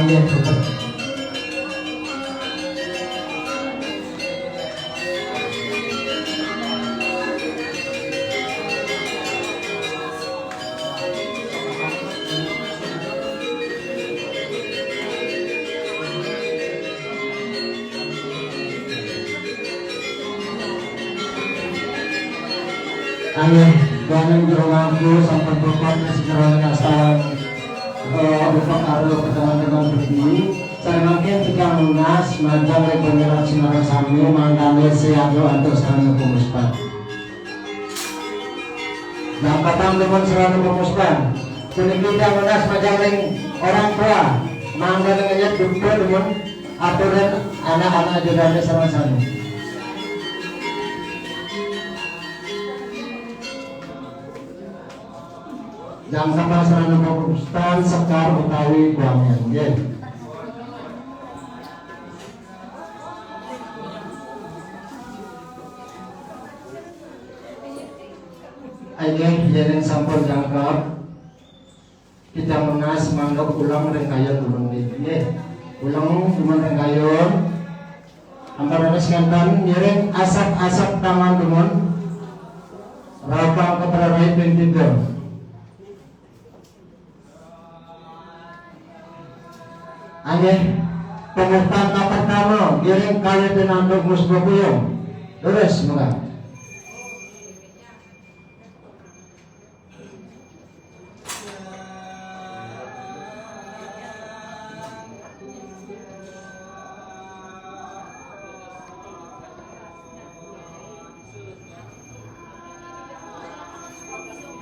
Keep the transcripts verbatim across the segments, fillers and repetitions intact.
Ayo, jangan berlaku sampai berbuat sejarah yang salah. Kalau upakara pertemuan-pertemuan begini, saya makin tidak lunas, majang ring pangeran sinareng sami, mangkane siaga antuk sarana pemuspan. Jangkepang demen sarana pemuspan. Puniki tidak lunas majang ring orang tua, mangkane ngayat duka demen aturan anak-anak jodane sareng sami. Jangkepang sarana pemuspan sekar utawi kuangen, nggih. Inggih, yen sampun jangkep, kita menas mangga uleng ring kayun dumun nggih. Nggih. Uleng dumun ring kayun. Ampun raris nganten ngiring asap-asap tangan dumun. Rapang keprarai ping tiga. Nggih, pemuspan kapertama, ngiring kalih pinantuk musba puyung. Terus, monggo.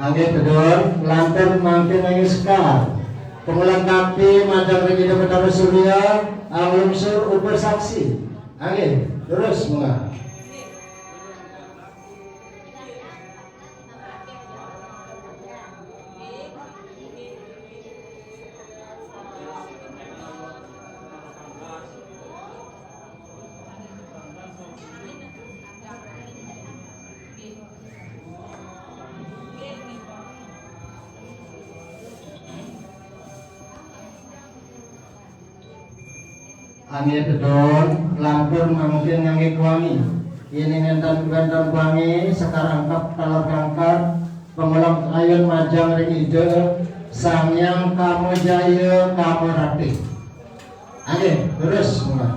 Nggih, Bedul, lantur mangkin nanging sekar. Pangulakati majeng ring Ida Betara Surya, anglungsur upasaksi. Nggih, terus, monggo. Nggih, Bedul, lantur mangkin nganggé kuangi. Yén nénten wénten kuangi, sekar angkep, taler kangkat, pangulak kayun majeng ring Ida Sang Hyang Kamajaya Kamarati. Nggih, terus, monggo.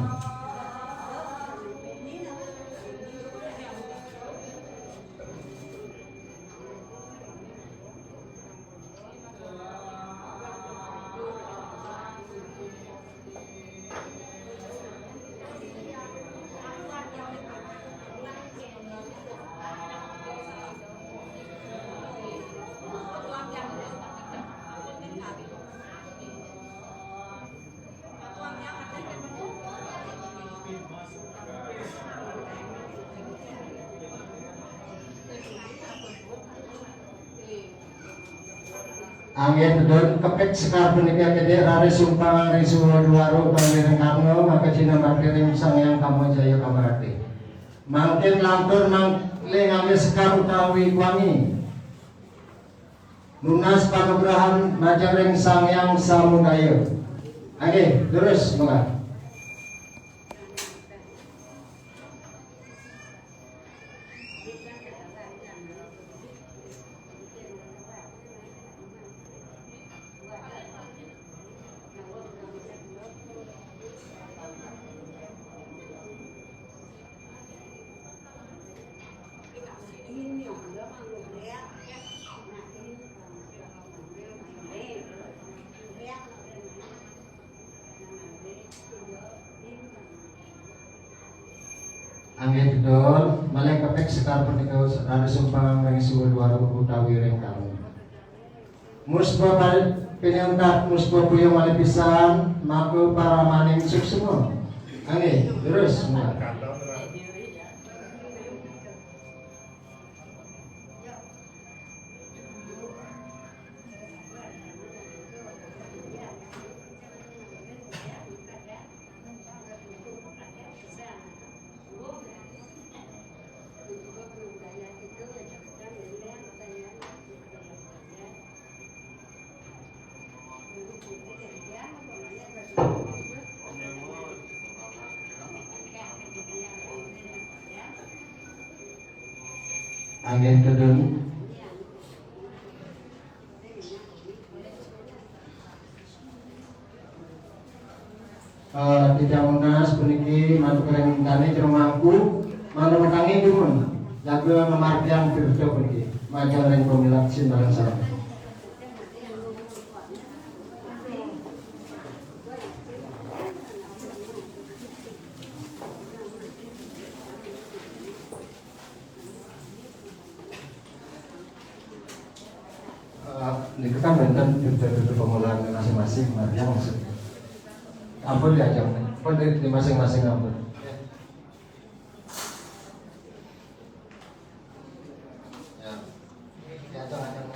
Nggih, Bedul, kepik sekar punika kedhik raris sumpang ring Siwa Dwara utawi ring Karna, maka jinambakti ring Sang Hyang Kamajaya Kamarati. Mangkin lantur nang-, nganggé sekar utawi kuangi. Nunas panugrahan majeng ring Sang Hyang Samudaya. Nggih, terus, monggo. Nggih, Bedul, malih kepik sekar punika raris sumpang ring Siwa Dwara utawi ring Karna. Musba pali-, pinangkat musba puyung malih pisan, maka paramaning suksma. Nggih, terus, monggo. Angin kedun. Eh, titiang nunas puniki mantuk ring dané jero mangku, mantuk tangi dumun. Jaga ngamargiang pirta puniki. Majeng ring pamilet sinareng sareng. Eh, niku kan wénten tutur-tutur pamulaan masing-masing, margiang maksudnya. Ampun ya, Jang. Ampun di, di masing-masing ampun. Ya. Ya, Jang, Jang.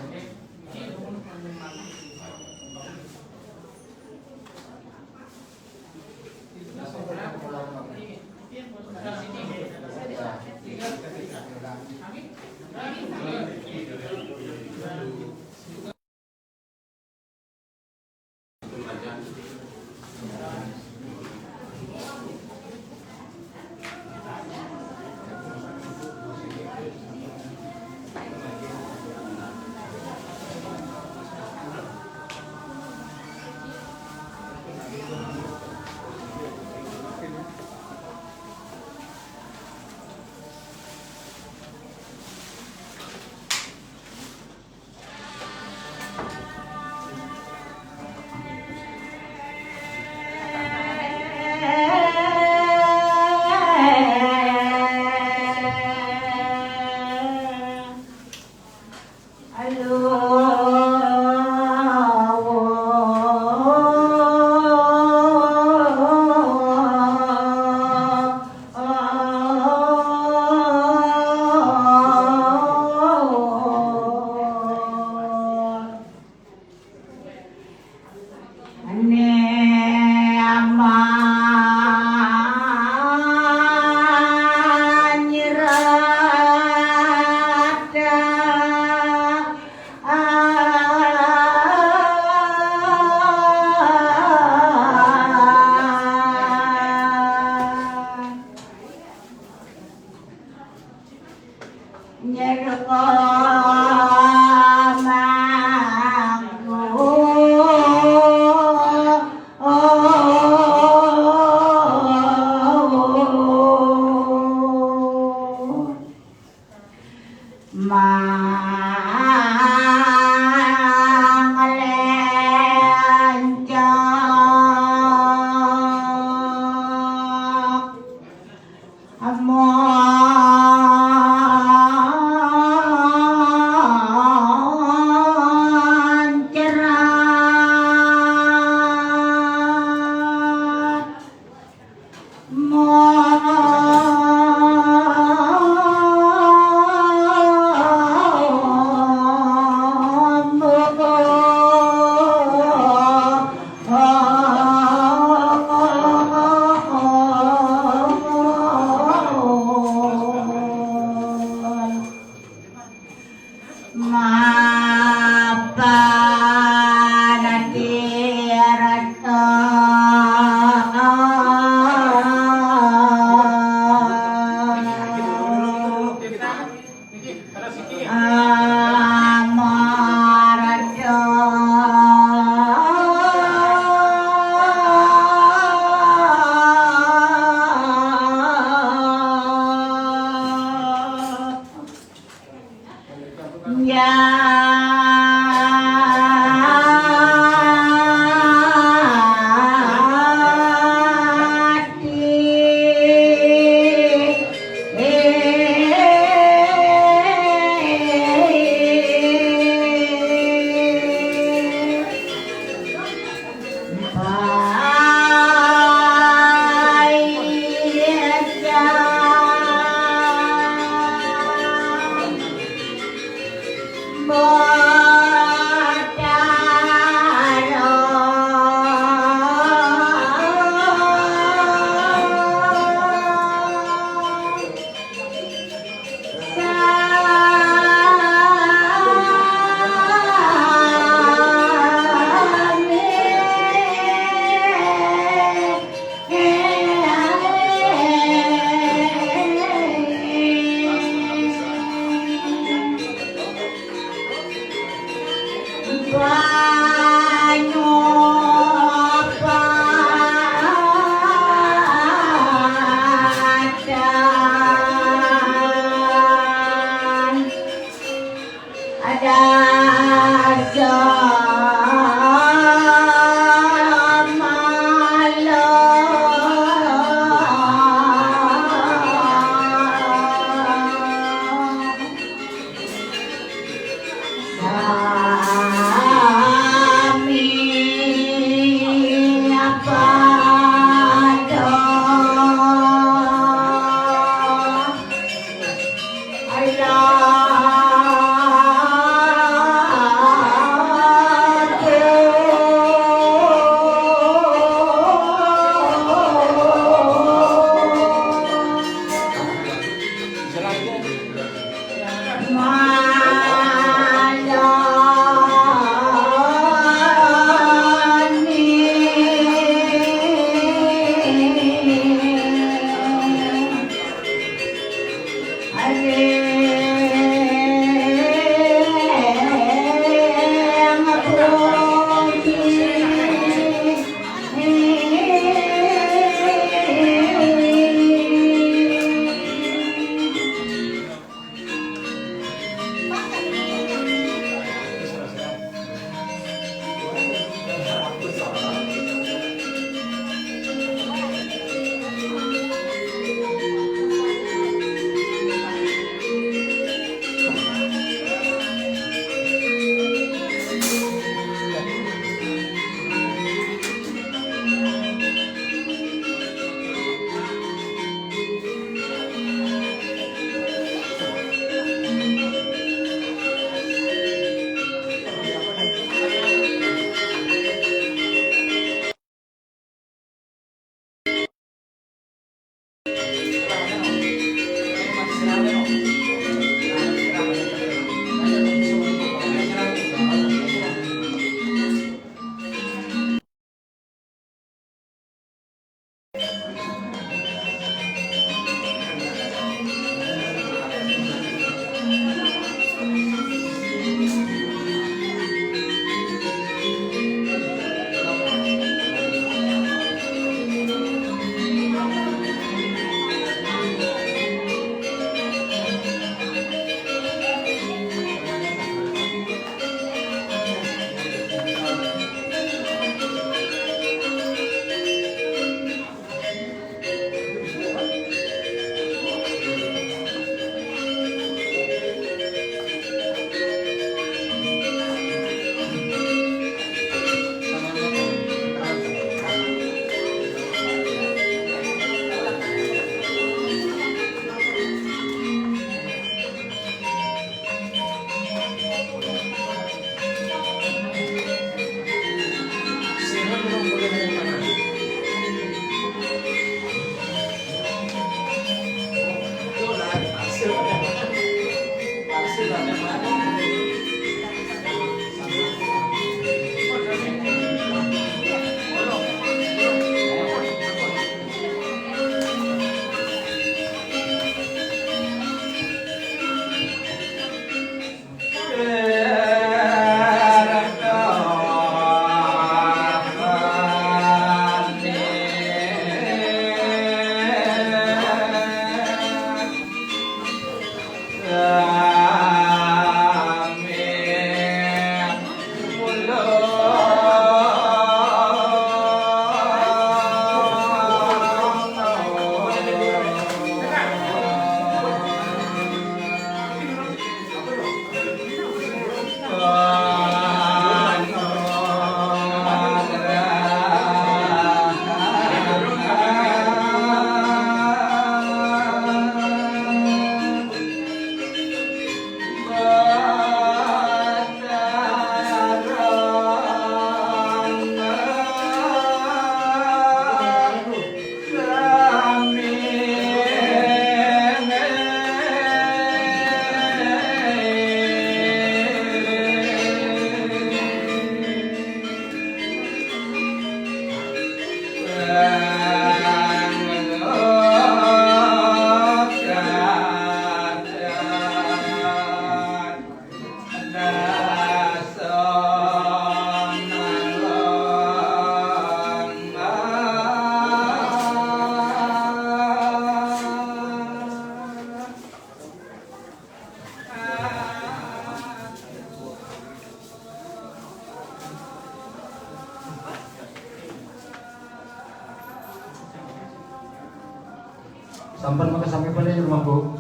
Sampun maka sami pun rumah, Bu.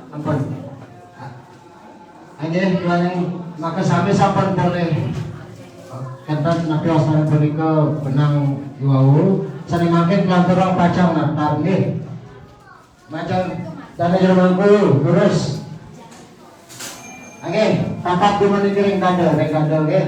Sampun. Inggih, maka sami sampun pun. Kenten napi wastan punika benang wau. Sané mangkin kelantur pacang natar nggih. Macam dane jero mangku lurus. Nggih, papat dina niki ring dada, ring dada nggih.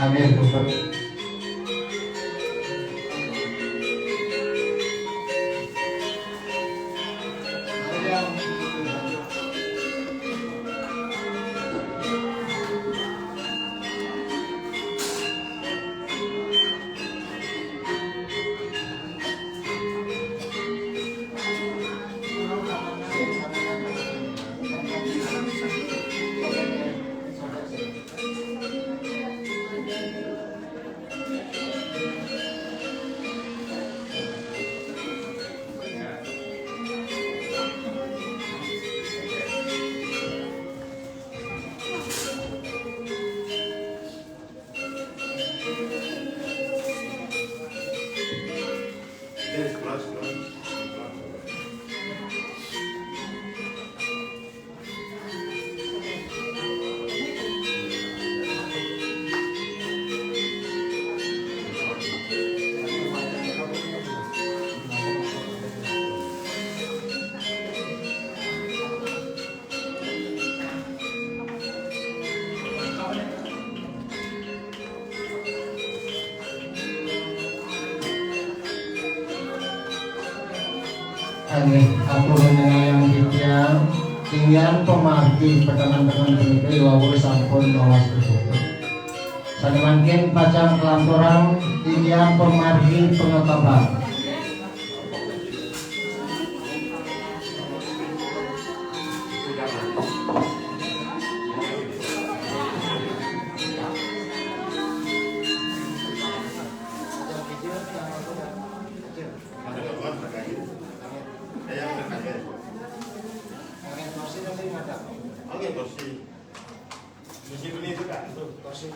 Amin, Bapak. Nggih, ampun nyengayang titiang, titiang pamargi pateman-teman punika, yawau sampun mawas kesutuk. Sané mangkin pacang kalanturang titiang pamargi pangakabang. Oke, kursi. Kursi beli itu, Kak. Tuh, kursi.